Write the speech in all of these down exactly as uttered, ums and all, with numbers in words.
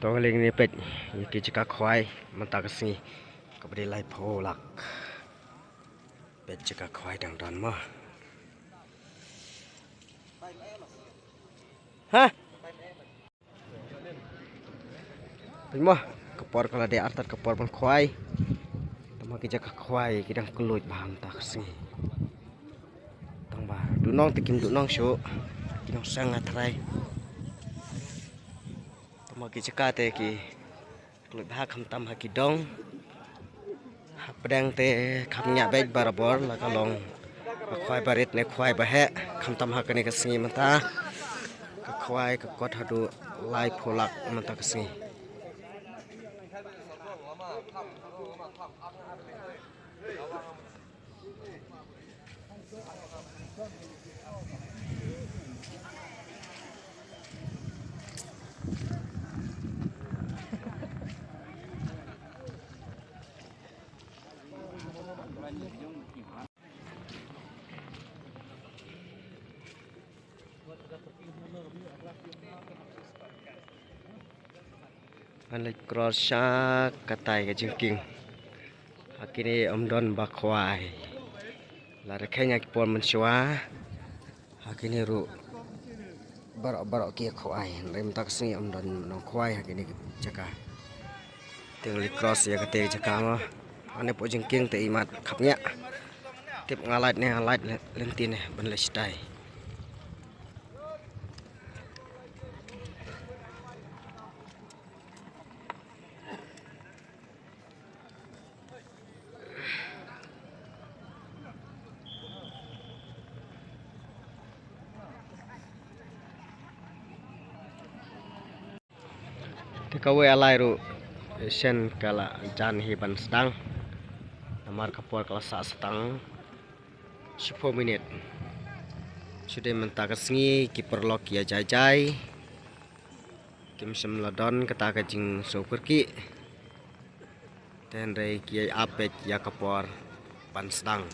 To nga leh ne peit ïa ki jaka khwai mynta ka sngi kaba dei laiphew lak. Peit jaka khwai dang don mo. Ha? Peit mo, ka por ka la dei artat ka por ban khwai. Tang ba ki jaka khwai ki dang kylluid bha mynta ka sngi. Tang ba duhnong te kim duhnong shuh. Ki nongseng nga tharai. Tang ba ki jaka te ki kylluid bha khamtam ha ki dong. Hapdeng te kham ñiah beit barabor la ka long ba khwai barit ne khwai baheh khamtam ha kane ka sngi mynta. Ka khwai ka kot haduh laiphew lak mynta ka sngi. Ngan leit cross sha katai ka jingkieng. Ha kine ym don ba khwai. Lada kheiñ ha ki por mynshuwa ha kine ruh baroh baroh ki khwai. Hynrei mynta ka sngi ym don nongkhwai ha kine ki jaka. Te ngan leit cross ïa kata ka jaka mo. Hangne hapoh jingkieng te imat khap ñiah. Tip nga lait ne nga lait lynti ne ban leit shatai. Te kawei a lai ruh shen ka la jan hi ban sdang. Namar ka por ka la sah sa tang shiphew minit. Shu dei mynta ka sngi ki paralok ki ïa jai jai. Kim shym la don kata ka jingsngewkyrkieh. Te hynrei ki ïa ap beit ïa ka por ban sdang.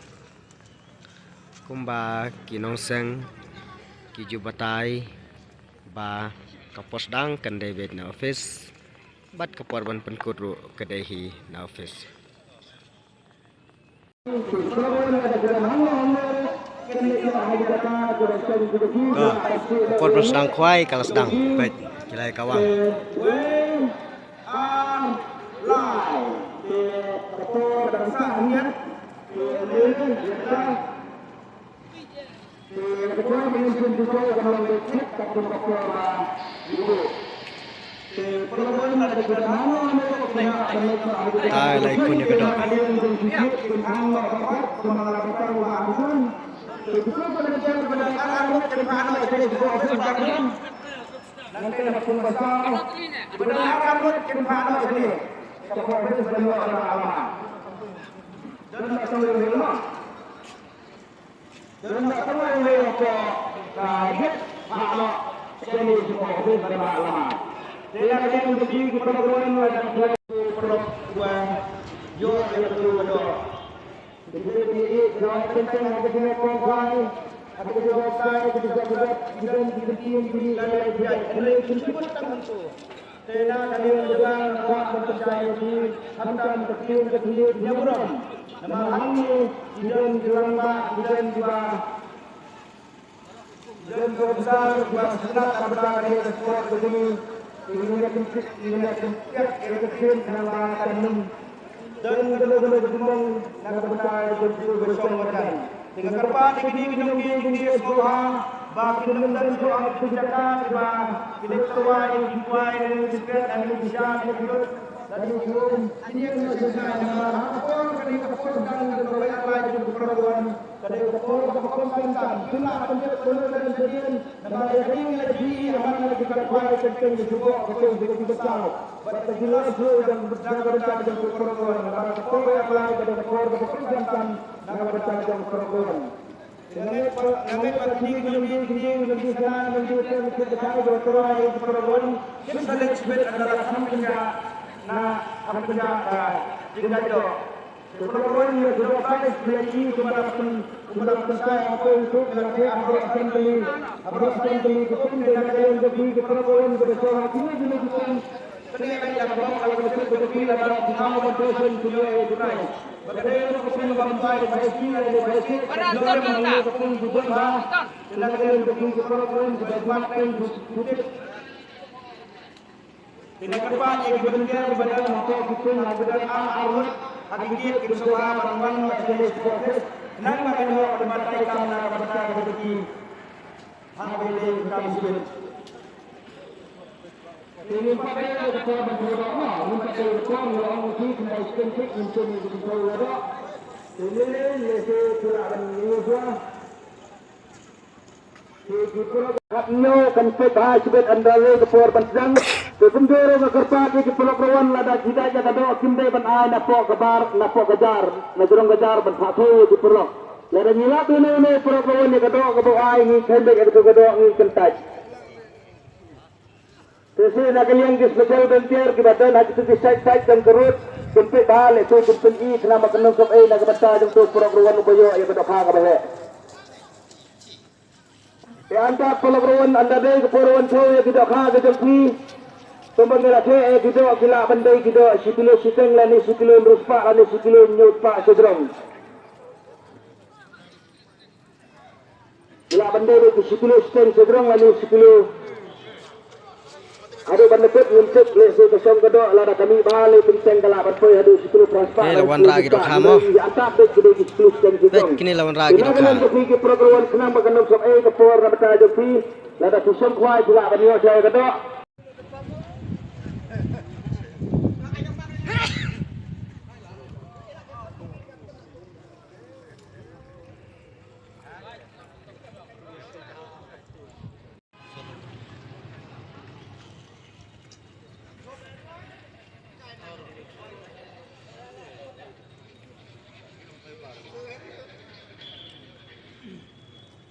Kumba ki nongseng ki ju batai ba ka por sdang kan dei beit na office bad ka por ban pynkut ruh ka dei hi na office. Ka por ban sdang khwai ka la sdang. Peit ki lai kawang. Tai lai khun ïa ka doh. Te na ka liang ka jong nga kwah ban pynshai ïa phi, khamtam ka ktien ka thylliej ka burom. Namar hangne ki don ki rangbah, ki don kiba, ki don ki officer kiba sngewtynnat na ka bynta kane ka sport ka jong ngi. Te ngin ïa kyntiat, ngin ïa kyntiat ïa ka ktien khnang ba kan nym don kano kano ka jingmong na ka bynta jong ki ba shong ba kan. Te nga kyrpad ïa kine ki nongdie ki nongdie sngewbha ba kin nym don shuh ha kito ki jaka kiba ki dei tawai ïa ki kwai ne ki sikret ne ki sha ne ki lut ne ki sum. Ïa ki nongdie ki nongdie ha ka por kane ka por sdang jong ka wei ar lai jong ka por ka wan. Ka dei ka por kaba kongsan tam. Phin lah ban tip kano ka dei ka dien. Namar ïa kane ngi la ïohi ha man la ki kwai ka teng ka jubok ka teng ka jubok. Bad ka jingla shu jong ka bynta jong ka por ka wan. Namar ka por wei ar lai ka dei ka por kaba kongsan tam. Na ka bynta jong ka por ka wan. Te nga ngeit ba, nga ngeit ba kine ki nongdie, kine ki nongdie sana, nongdie sana, ki dei ka por ka wan. Kin sa leit shibit ha ka daw kham kynjah, na kham kynjah ka jingkait doh. Te program ïa ka dok kai ïa ki kumba la pyn, kumba la pynshai ha poi u suk ïa ka ha Baroh Assembly, ha Baroh Assembly ka pyn ïa ka ïa ka dei ka program ka dei ka ha kine kine ki pyn. Ka Te na kyrpad ïa ki volunteer kiba don hapoh ki tung ha ki don ar ar ngut ha ki gate kiba sngewbha ban wan na ka list. Khnang ba kan ïoh ban batai kam na ka bynta ka jong ki. Ha kaba ïadei bad ka kam shibit. Te ngin pat dei ka por ban ïoh doh, ngin pat dei ka por ïoh ong ki khyndai shiteng thik ngin shim ïa ki jingthaw ïoh doh. Te lei lei lehse ki lah ban ïoh shuwa. Te ki paralok hap ñiew kan peit bha shibit ynda lei ka por ban sdang. Te kumjuh ruh nga kyrpad ïa ki paralok ruh lada ki dait ïa ka doh kim dei ban ai napoh ka bar, napoh ka jar, na jrong ka jar ban phah thew ïa ki paralok. Lada ngi lap ïa une une u paralok ruh ïa ka doh kaba u ai ngi kheiñ beit ïa kato ka doh ngi kyntait. Te shi na ka liang ki special volunteer kiba don ha kito ki side side jong ka road, kin peit bha lehse kin pyni khnang ba kan ym sop ei na ka bynta jong uto u paralok ruh uba ïoh ïa ka dohkha kaba heh. Te hangta paralok ruh ynda dei ka por ruh thew ïa ki dohkha ka jong phi. Kumba ngi la theh ïa ki doh ki lah ban dei ki doh shi kilo shiteng lane shi kilo hynriew spah lane shi kilo hynñiew spah shajrong. Lah ban dei ki shi kilo shiteng shajrong lane shi kilo. Haduh ban da kut ngin check lehse ka shong ka doh lada ka mih bha lei teng teng ka lah ban poi haduh shi kilo phra spah. Kine la wanrah ki dohkha mo. Ïa ata peit ki dei ki shi kilo shiteng shajrong. Peit kine la wanrah ki dohkha. Ïa kane ka phi ki paralok ruh khnang ba kan ym sop ei ka por na bynta jong phi lada phi shong khwai phi lah ban ïoh shai ka doh.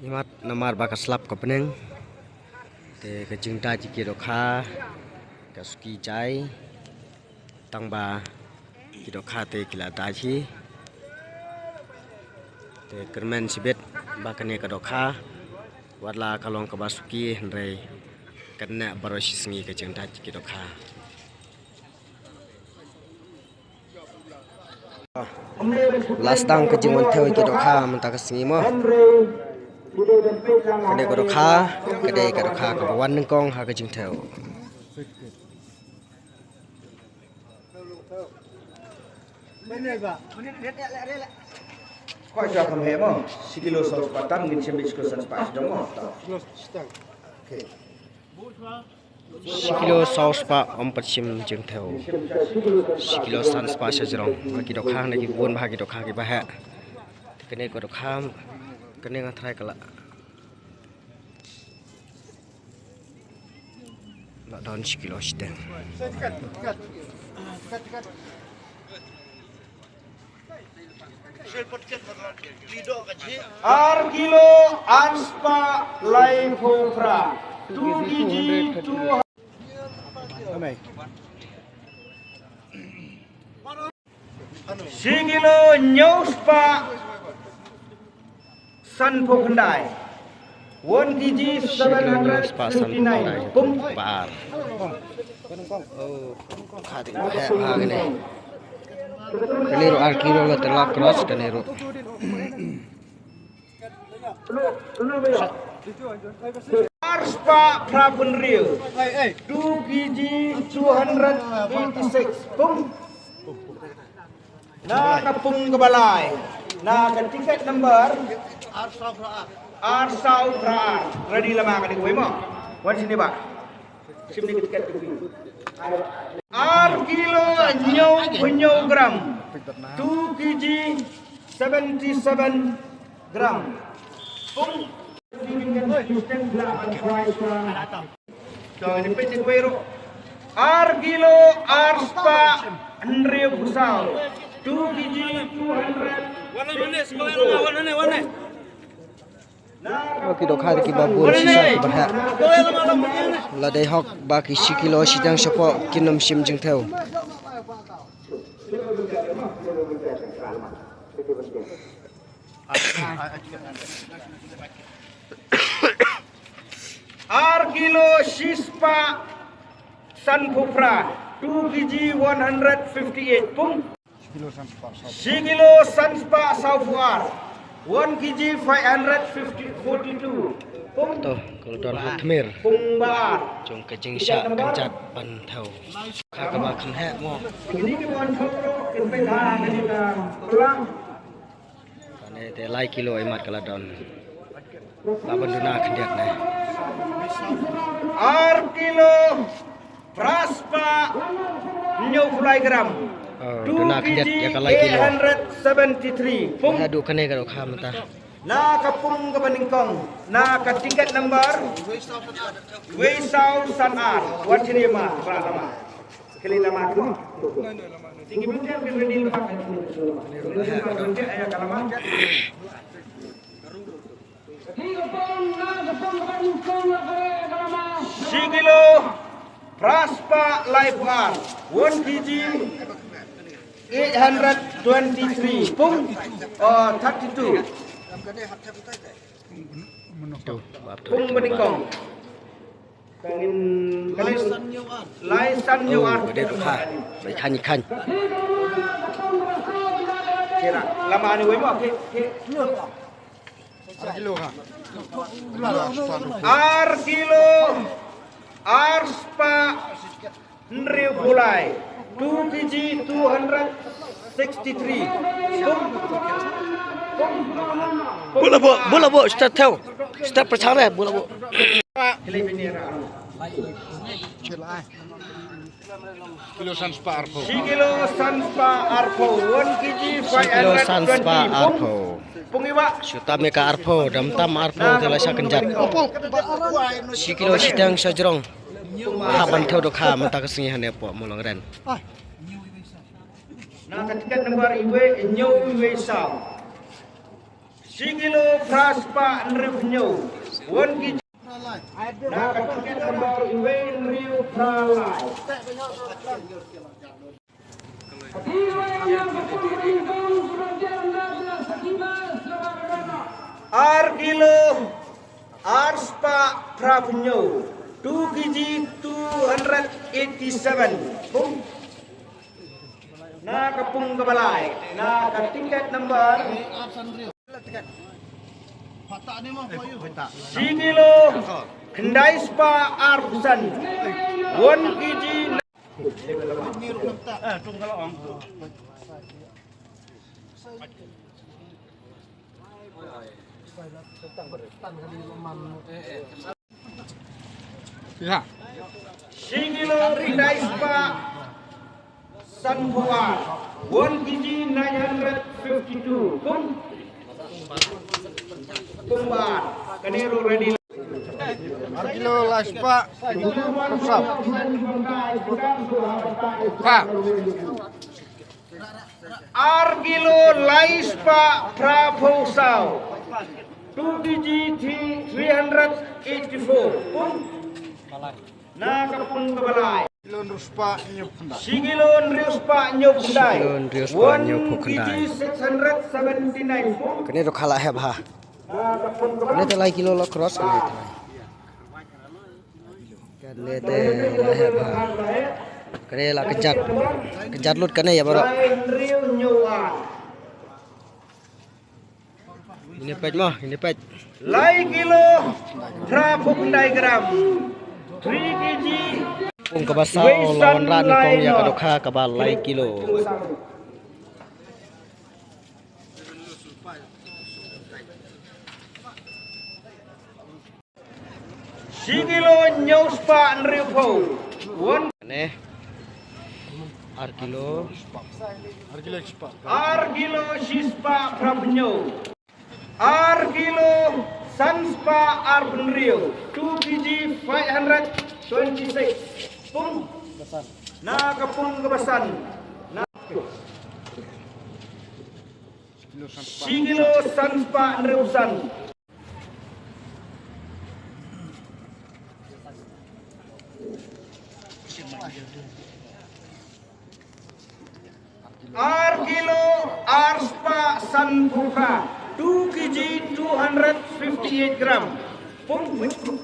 Imat namar ba ka slap ka bneng te ka jingdait ki dohkha ka suki jai. Tang ba ki dohkha te ki la dait hi. Te kyrmen shibit ba kane ka dohkha wat la ka long kaba suki hynrei kan neh baroh shi sngi ka jingdait ki dohkha. La sdang ka jingwan thew ki dohkha mynta ka sngi mo. Kane ka dohkha ka dei ka dohkha kaba wan nyngkong ha ka jingthew. Kwah jia kham heh mo, shi kilo saw spah tam ngin shim shi kilo san spah shi dong mo. Okay. Shi kilo saw spah ym pat shim jingthew. Shi kilo san spah shajrong. Ki dohkha na ki bun bha ki dohkha kiba heh. Kane ka dohkha kane nga tharai ka la La don shi kilo shiteng. Ar kilo ar spah laiphew phra. Two K G two. Shi kilo hynñiew spah sanphew khyndai. One K G seven hundred fifty nine. Pum. Bar. Oh, kha ti ba heh ba kane. Kane ruh ar kilo la te la cross kane ruh. Ar spah phra phew hynriew. Two K G two hundred eighty six. Pum. Na ka pung kaba lai. Na ka tiket number ar saw phra ar. Ready lama kane kawei mo. Wan shane ba. Shim ne ka tiket kawei. Ar kilo hynñiew phew hynñiew gram. Two K G seventy seven gram. Pung. Ar kilo ar spah hynriewphew saw. Two K G two hundred. Ki dohkha kiba bun shisha kiba heh. La dei hok ba ki shi kilo shiteng shapoh kin ym shim jingthew. Ar kilo shispah sanphew phra. Two K G one hundred fifty-eight. Pung. Shi kilo san spah saw phew ar. One K G five hundred fifty, forty-two. Pung. To, ka la don ha thmer. Pung ba ar. Jong ka jingshah kynjat ban thew. Ka kaba kynheh mo. Kini ki ban thew kin pynthang kani ka plang. Kane te lai kilo imat ka la don. Ba ban duna khyndiat ne. Ar kilo phra spah hynñiew phew lai gram. Oh, duna khyndiat ïa ka lai kilo. Two K G eight hundred seventy-three. Pung. Haduh kane ka dohkha mynta. Na ka pung kaba nyngkong. Na ka tiket number wei saw san ar. Wat shini ma, phra lama. Kali lama tu. Tinggi bintang kan ready lama. Ready lama, ready aya ka lama. Shi kilo phra spah lai phew ar, one K G eight hundred twenty-three, pung, uh, thirty-two. Pung ba nyngkong. Ka ngin, ka ngin lai san hynñiew ar. Oh, ka dei tu kha. Bai khan khan. Kira lama ni wei mo, ke, ke. Ar kilo ka. Ar kilo. Ar spah hynriew phew lai. Two K G two hundred sixty-three. Bula bo, bula bo, start theo. Start pyrshang re, bula bo. Kilo san spah arphew. Shi kilo san spah arphew. One K G five hundred twenty. Shi kilo san spah arphew. Pung iwa. Shu tam ïa ka arphew, dam tam arphew te la shah kynjat. Shi kilo shiteng shajrong. Hap ban thew dohkha mynta ka sngi hangne hapoh Mawlangren. Na ka tiket number iwei, hynñiew iwei saw. Shi kilo phra spah hynriew hynñiew. One K G. Na ka tiket number iwei hynriew phra lai. Ar kilo, ar spah phra phew hynñiew, two K G two hundred eighty-seven. Pung. Na ka pung kaba lai, na ka tiket number. Shi kilo, khyndai spah arphew san, one K G. Ya. Shi kilo khyndai spah san phew ar. One K G nine hundred fifty-two. Pung. Pung ba ar. Kane ruh ready. Ar kilo lai spah. Ka. Ar kilo lai spah phra phew saw. Two K G three hundred eighty-four. Pung. Na ka pung kaba lai. Kilo hynriew spah hynñiew phew khyndai. Shi kilo hynriew spah hynñiew phew khyndai. Shi kilo hynriew spah hynñiew phew khyndai. One K G six hundred seventy-nine. Kane ruh kha la hep ha. Kane te lai kilo la cross kane te lai. Kane te la hep ha. Kane la kjat. Kjat lut kane ïa baroh. Ngin ïa peit mo, ngin ïa peit. Lai kilo, phra phew khyndai gram. Three K G. Pung kaba saw la wanrah nyngkong ïa ka dohkha kaba lai kilo. Shi kilo hynñiew spah hynriew phew. Wan. Ne. Ar kilo. Ar kilo shi spah. Ar kilo shi spah phra phew hynñiew. Ar kilo san spah ar phew hynriew. Two K G five hundred twenty-six. Pung. Na ka pung kaba san. Na. Shi kilo san spah hynriew san. Ar kilo ar spah san phew phra. Two K G two hundred fifty-eight gram. Pung, which, which,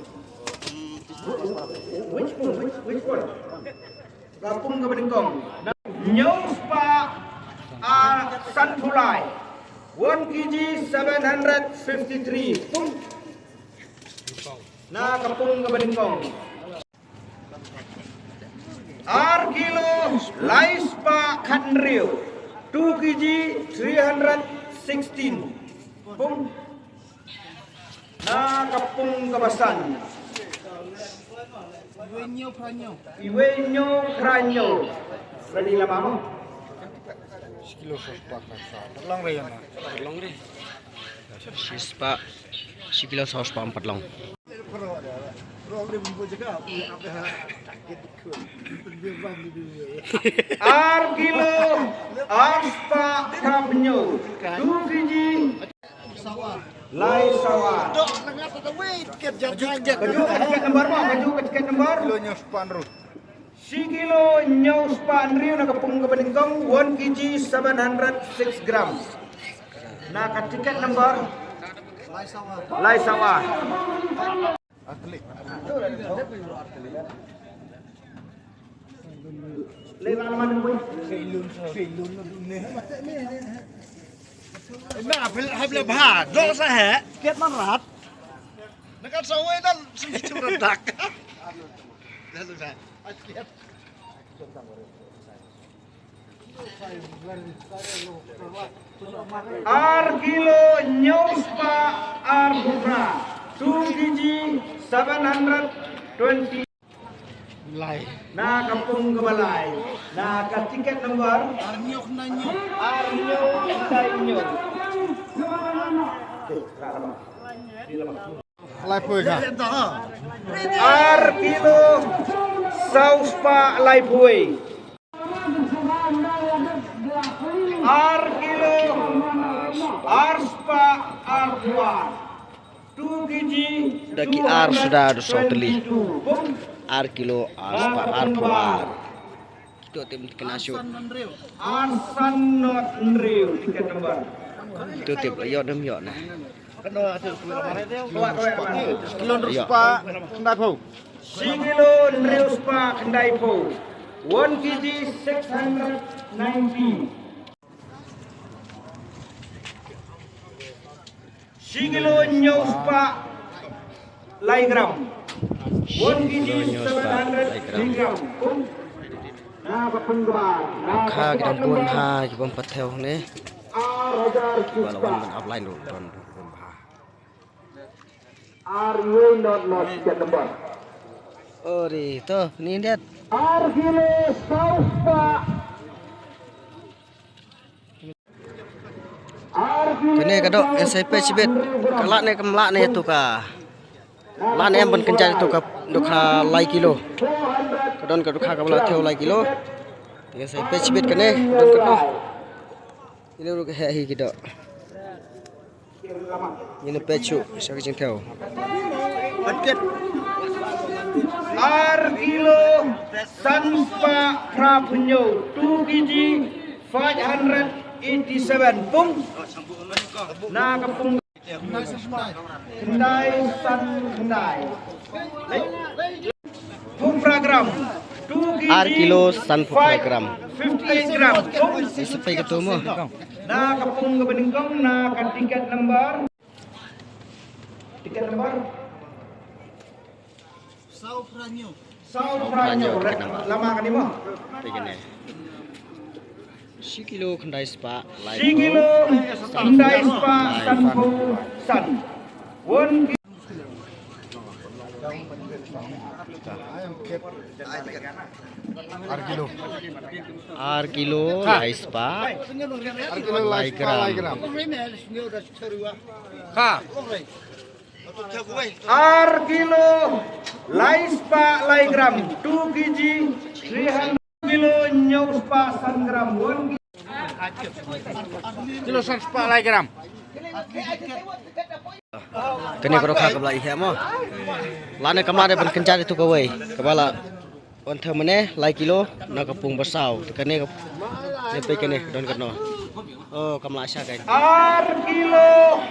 which, which, which one? Ka pung kaba nyngkong. Hynñiew spah ar sanphew lai. One K G seven hundred fifty-three. Pung. Na ka pung kaba nyngkong. Ar kilo lai spah khathynriew. Two K G three hundred sixteen. Pung. Na ka pung kaba san. Iwei hynñiew phra hynñiew. Ready lama mo? Shi kilo saw spah khatsan. Long re na. Long re. Shi spah. Shi kilo saw spah khatsan long. Ar kilo ar spah phra hynñiew. Two K G. Lai sawa. Kajuh ka tiket number mo, kajuh ka tiket number. Shi kilo hynñiew spah hynriew na ka pung kaba nyngkong, one K G seven hundred six grams. Na ka tiket number. Lai sawa. Na hab le bha do sa he. Tiket man rat. Na ka sawa dan sum sum rat dak. Ar kilo hynñiew spah arphew phra. Two K G seven hundred twenty. Lai. Na ka pung kaba lai. Na ka tiket number. Ar hynñiew khyndai hynñiew. Ar hynñiew khyndai hynñiew. Laiphew ka. Ar kilo saw spah laiphew. Ar kilo ar spah arphew ar. Two K G. Da ki ar suda da saw tylli. Ar kilo ar spah arphew ar. Kito tim kena shu. Ar san not hynriew tiket number. Kito tim ïoh dem ïoh na. Kilo hynriew spah khyndai phew. Shi kilo hynriew spah khyndai phew. One K G six hundred ninety. Shi kilo hynñiew spah lai gram. One K G seven hundred gram. Kha ki dang bun ha ki bym pat thew ne. Ki ba la wan ban ap line ruh don bun bha. Ar wei not not tiket number. Ori to ni det. Ar kilo saw spah. Kane ka dok, eh, sai peit shibit. Ka lah ne kam lah ne tu ka. Lah ne em ban kynjat tu ka, dok ha lai kilo. Ka don ka dok ha ka ba lah thew lai kilo. Te sai peit shibit kane, don ka dok. Ine ruh ka heh hi ki dok. Ine peit shuh, sha ka jingthew. Ar kilo san spah phra phew hynñiew, two K G five hundred eighty seven. Pung. Na ka pung. Khyndai san khyndai. Pung phra gram. Two K G. Ar kilo san phew phra gram. Fifty eight gram. Pung. Isa pei ka tu mo. Na ka pung kaba nyngkong, na ka tiket number. Tiket number. Saw phra hynñiew. Saw phra hynñiew, tiket number. Lama kane mo. Tiket ne. Shi kilo khyndai spah lai. Shi kilo khyndai spah san phew san. One kilo. Ar kilo. Ar kilo lai spah. Ar kilo lai spah lai gram. Ka. Ar kilo lai spah lai gram, two K G three hundred. Kilo hynñiew spah san gram, one kilo. Kilo san spah lai gram. Kane ka dok ha kaba la ïa mo. Lane kam lah de ban kynjat itu kawei. Kaba la Wan them mane lai kilo na ka pung ba saw. Te kane ka ne peit kane don kano. Oh, kam lah sha kane. Ar kilo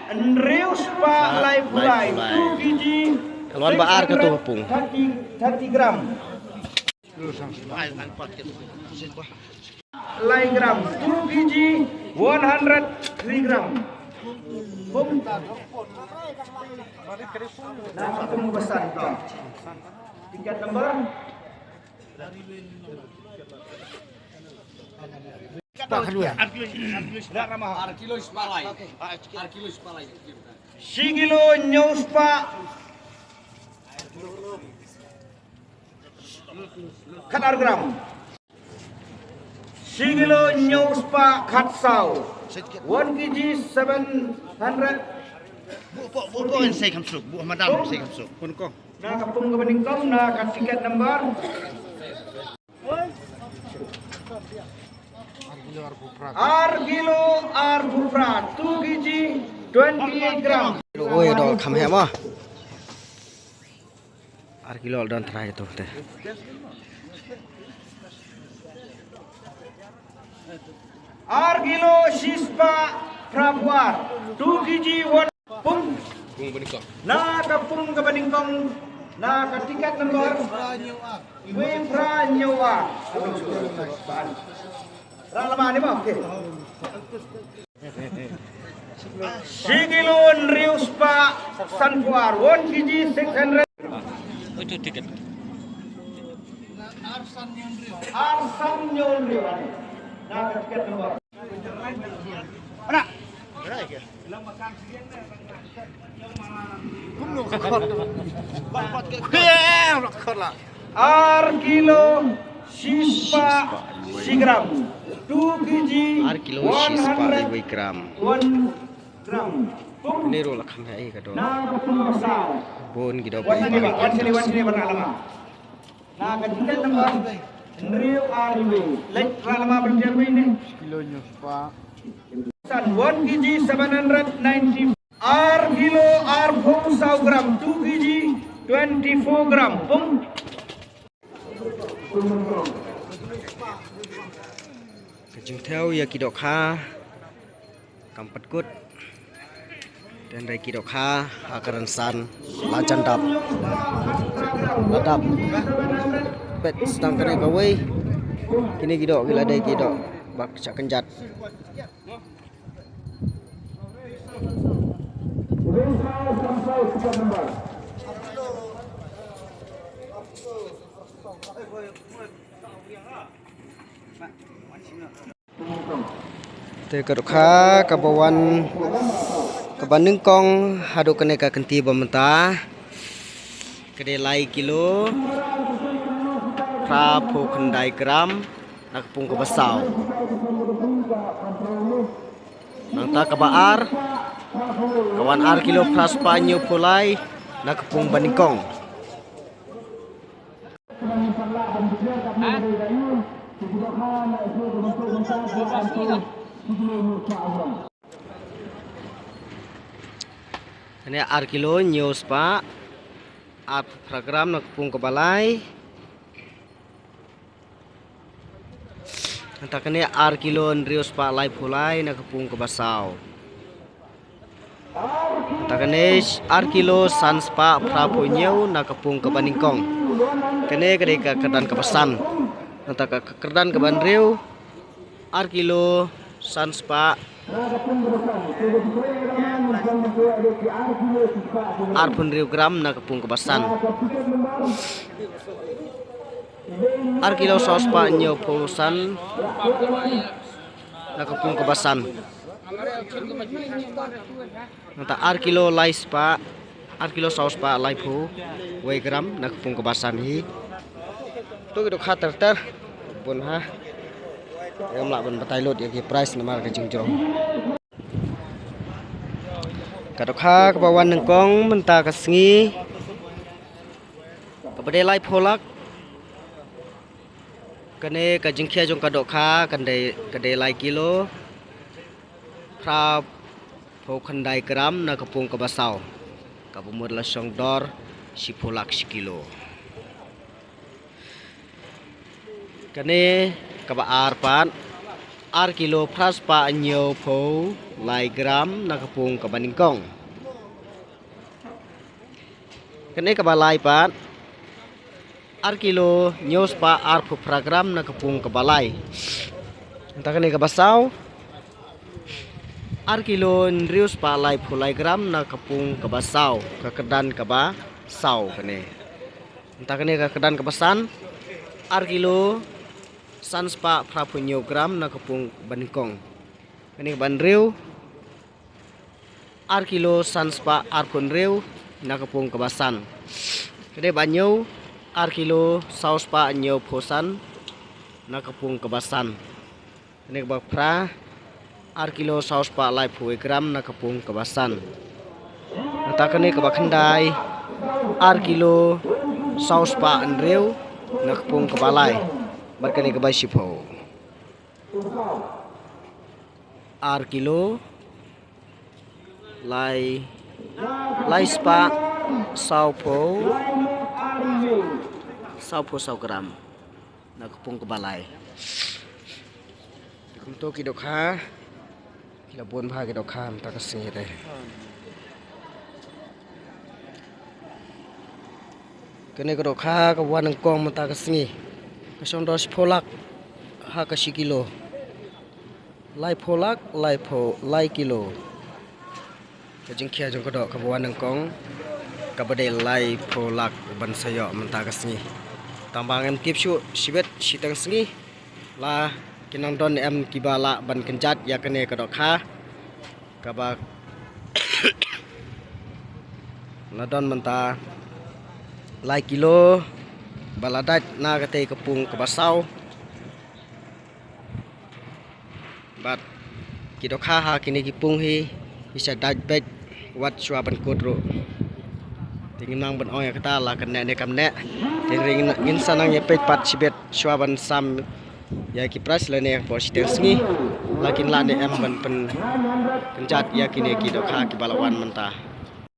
hynriew spah lai phew lai. Lai phew lai. Two K G. Ka la wan ba ar ka tu ka pung. Thirty, thirty gram. Lai gram, two K G, one hundred three gram. Pung. Na ka pung ba san. Tiket number. Shi kilo hynñiew spah khat ar gram. Shi kilo hynñiew spah khat saw. One K G seven hundred. Bu, bu, bu, bu, en sei kam suk, bu madam sei kam suk. Kun ko. Na ka pung ka ba nyngkong, na ka tiket number. Ar kilo arphew phra, two K G twenty eight gram. Oi, dok kham heh mo. Ar kilo don trai tu te. Ar kilo shispah phraphew ar, two K G one. Pung. Pung banyngkong. Na ka pung ka banyngkong, na ka tiket number. Wei phra hynñiew ar. Ra lama ni mo, okey. Shi kilo hynriew spah sanphew ar, one K G six hundred. Itu tiket. Ar san hynriew. Na ka tiket number. Ar kilo shispah shi gram. Two K G. Ar kilo shispah liwei gram. One gram. Ni ru la kham heh ka do. Bun ki do. Wan sini, wan sini, wan sini, wan sini. Na ka tiket number hynriew ar wei. Leit ra lama berjaya wei ni. Kilo hynñiew spah. San, one K G seven hundred ninety. Ar kilo arphew saw gram, two K G twenty four gram. Pung. Ka jingthew ïa ki dohkha. Kam pat kut. Te hynrei ki dohkha ha ka rynsan la jan dap. La dap. Peit sdang kane kawei. Kine ki doh ki la dei ki doh ba shah kynjat. Te ka dohkha kaba wan, kaba nyngkong haduh kane ka kynti ba mynta ka dei lai kilo phra phew khyndai gram na ka pung kaba saw. Nangta kaba ar ka wan ar kilo phra spah hynñiew phew lai na ka pung ba nyngkong. Kane ar kilo hynñiew spah arphew phra gram na ka pung kaba lai. Nangta kane ar kilo hynriew spah laiphew lai na ka pung kaba saw. Nangta kane ar kilo san spah phraphew hynñiew na ka pung kaba nyngkong. Kane ka dei ka kyrdan kaba san. Nangta ka kyrdan kaba hynriew ar kilo san spah arphew hynriew gram na ka pung kaba san. Ar kilo saw spah hynñiew phew san na ka pung kaba san. Nangta ar kilo lai spah, ar kilo saw spah laiphew wei gram na ka pung kaba san hi. To ki dohkha ter ter bun ha. Ngam lah ban batai lut ïa ki price namar ka jingjrong. Ka dohkha kaba wan nyngkong mynta ka sngi kaba dei laiphew lak. Kane ka jingkhia jong ka dohkha ka dei, ka dei lai kilo phraphew khyndai gram na ka pung kaba saw. Kaba mut la shong dor shiphew lak shi kilo. Kane kaba ar pat, ar kilo phra spah hynñiew phew lai gram na ka pung kaba nyngkong. Kane kaba lai pat, Ar kilo hynñiew spah arphew phra gram na ka pung kaba lai. Mynta kane kaba saw. Ar kilo hynriew spah laiphew lai gram na ka pung kaba saw, ka kyrdan kaba saw kane. Mynta kane ka kyrdan kaba san. Ar kilo san spah phraphew hynñiew gram na ka pung banyngkong. Kane kaba hynriew. Ar kilo san spah arphew hynriew na ka pung kaba san. Kane ba hynñiew, ar kilo saw spah hynñiewphew san na ka pung kaba san. Kane kaba phra, ar kilo saw spah laiphew wei gram na ka pung kaba san. Mynta kane kaba khyndai, ar kilo saw spah hynriew na ka pung kaba lai. Bad kane kaba shiphew, ar kilo lai, lai spah sawphew, sawphew saw gram na ka pung kaba lai. Kumto ki dohkha ki la bun bha, ki dohkha mynta ka sngi te. Kane ka dohkha kaba nyngkong mynta ka sngi ka shong dor shiphew lak ha ka shi kilo. Laiphew lak, laiphew, lai kilo. Ka jingkhia jong ka doh kaba nyngkong kaba dei laiphew lak ban sa ïoh mynta ka sngi. Tang ba ngam tip shuh shibit shiteng sngi la kin nang don em kiba lah ban kynjat ïa kane ka dohkha kaba la don mynta lai kilo ba la dait na katei ka pung kaba saw. Bad ki dohkha ha kine ki pung hi ki sa dait beit wat shuwa ban kut ruh. Te ngim nang ban ong ïa kata la kan neh ne kam neh. Te ngin, ngin sa nang ïa peit pat shibit shuwa ban sam ïa ki prize lane por shiteng sngi la kin lah ne em ban pyn, pynjat ïa kine ki dohkha kiba la wan mynta.